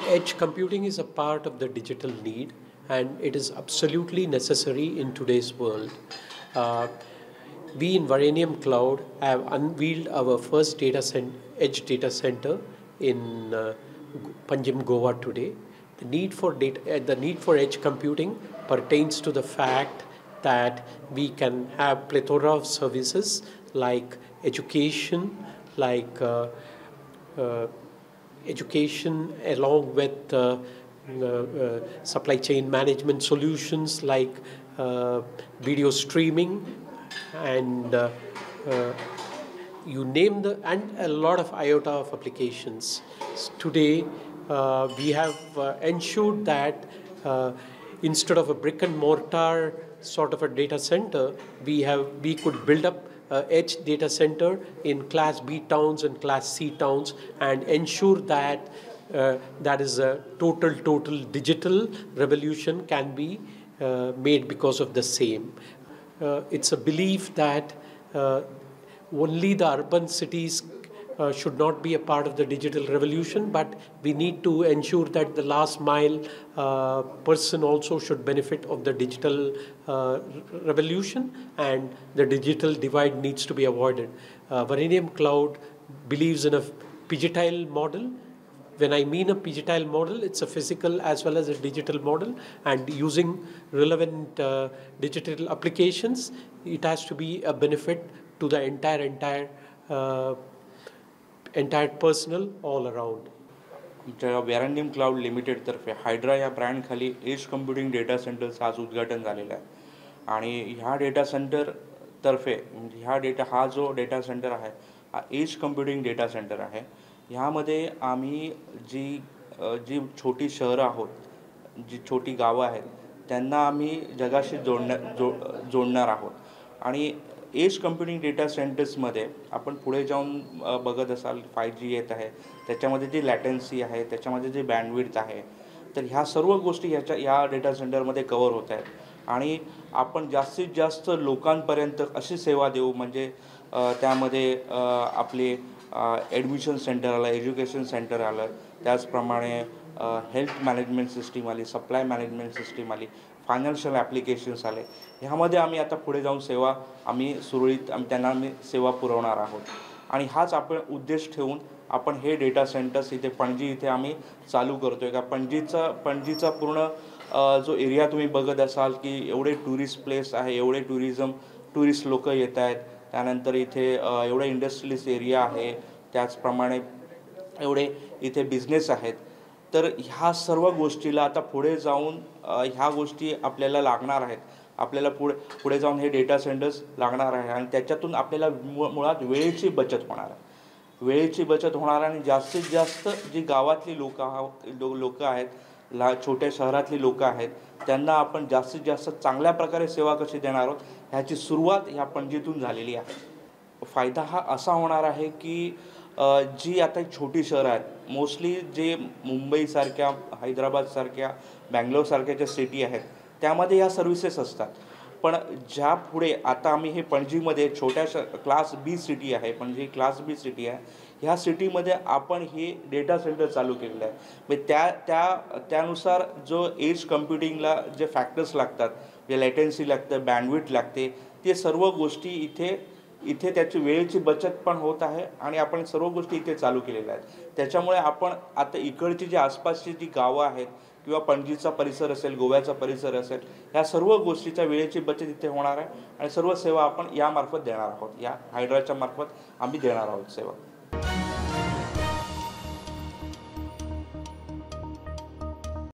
Edge computing is a part of the digital need, and it is absolutely necessary in today's world. We in Varenium Cloud have unveiled our first edge data center in Panjim, Goa today. The need for data, the need for edge computing pertains to the fact that we can have plethora of services like education, education along with supply chain management solutions like video streaming and you name the, and a lot of iota of applications. Today we have ensured that instead of a brick and mortar sort of a data center, we could build up edge data center in class B towns and class C towns and ensure that that is a total digital revolution can be made because of the same. It's a belief that only the urban cities should not be a part of the digital revolution, but we need to ensure that the last mile person also should benefit of the digital revolution, and the digital divide needs to be avoided. Varenium Cloud believes in a phygital model. When I mean a phygital model, it's a physical as well as a digital model, and using relevant digital applications, it has to be a benefit to the entire personnel all around. आमच्या वेरेनियम cloud लिमिटेडतर्फे hydra या ब्रँडखाली as computing data सेंटरचं आज उद्घाटन झालेलं आहे. आणि ह्या data सेंटरतर्फे म्हणजे हा जो डेटा सेंटर आहे हा एज कम्प्युटिंग डेटा सेंटर आहे. ह्यामध्ये आम्ही जी जी छोटी शहरं आहोत, जी छोटी गावं आहेत त्यांना आम्ही जगाशी जोडणार आहोत. आणि एज कम्प्युटिंग डेटा सेंटर्समध्ये आपण पुढे जाऊन बघत असाल 5G येत आहे, त्याच्यामध्ये जी लॅटन्सी आहे, त्याच्यामध्ये जी बँडविड्थ आहे, तर ह्या सर्व गोष्टी ह्या डेटा सेंटरमध्ये कवर होत आहेत. आणि आपण जास्तीत जास्त लोकांपर्यंत अशी सेवा देऊ, म्हणजे त्यामध्ये आपले ॲडमिशन सेंटर आलं, एज्युकेशन सेंटर आलं, त्याचप्रमाणे हेल्थ मॅनेजमेंट सिस्टीम आली, सप्लाय मॅनेजमेंट सिस्टीम आली, फायनान्शियल ॲप्लिकेशन्स आले. ह्यामध्ये आम्ही आता पुढे जाऊन सेवा आम्ही सुरळीत त्यांना आम्ही सेवा पुरवणार आहोत. आणि हाच आपण उद्देश ठेवून आपण हे डेटा सेंटर्स इथे पणजी इथे आम्ही चालू करतो आहे. का पणजीचा पूर्ण जो एरिया तुम्ही बघत असाल की एवढे टुरिस्ट प्लेस आहे, एवढे टुरिस्ट लोकं येत आहेत, त्यानंतर इथे एवढे इंडस्ट्रियलिस्ट एरिया आहे, त्याचप्रमाणे एवढे इथे बिझनेस आहेत. तर ह्या सर्व गोष्टीला आता पुढे जाऊन ह्या गोष्टी आपल्याला लागणार आहेत. आपल्याला पुढे जाऊन हे डेटा सेंटर्स लागणार आहे आणि त्याच्यातून आपल्याला मुळात वेळेची बचत होणार आहे. वेळेची बचत होणार आणि जास्तीत जास्त जी गावातली लोकं आहेत, छोट्या शहरातली लोकं आहेत, त्यांना आपण जास्तीत जास्त चांगल्या प्रकारे सेवा कशी देणार आहोत ह्याची सुरुवात ह्या पणजीतून झालेली आहे. फायदा हा असा होणार आहे की जी आता छोटी शहरं आहेत, मोस्टली जे मुंबईसारख्या, हैदराबादसारख्या, बँगलोरसारख्या ज्या सिटी आहेत त्यामध्ये ह्या सर्व्हिसेस असतात. पण ज्या पुढे आता आम्ही हे पणजीमध्ये छोट्या क्लास बी सिटी आहे, पणजी क्लास बी सिटी आहे, ह्या सिटीमध्ये आपण हे डेटा सेंटर चालू केलेलं आहे. म्हणजे त्या त्या त्यानुसार जो एज कम्प्युटिंगला जे फॅक्टर्स लागतात, जे लॅटन्सी लागतं, बँडविड्थ लागते, ते सर्व गोष्टी इथे त्याची वेळेची बचत पण होत आहे आणि आपण सर्व गोष्टी इथे चालू केलेल्या आहेत. त्याच्यामुळे आपण आता इकडची जी आसपासची जी गावं आहेत किंवा पणजीचा परिसर असेल, गोव्याचा परिसर असेल, ह्या सर्व गोष्टीच्या वेळेची बचत इथे होणार आहे आणि सर्व सेवा आपण यामार्फत देणार आहोत. या हायड्राच्या मार्फत आम्ही देणार आहोत सेवा.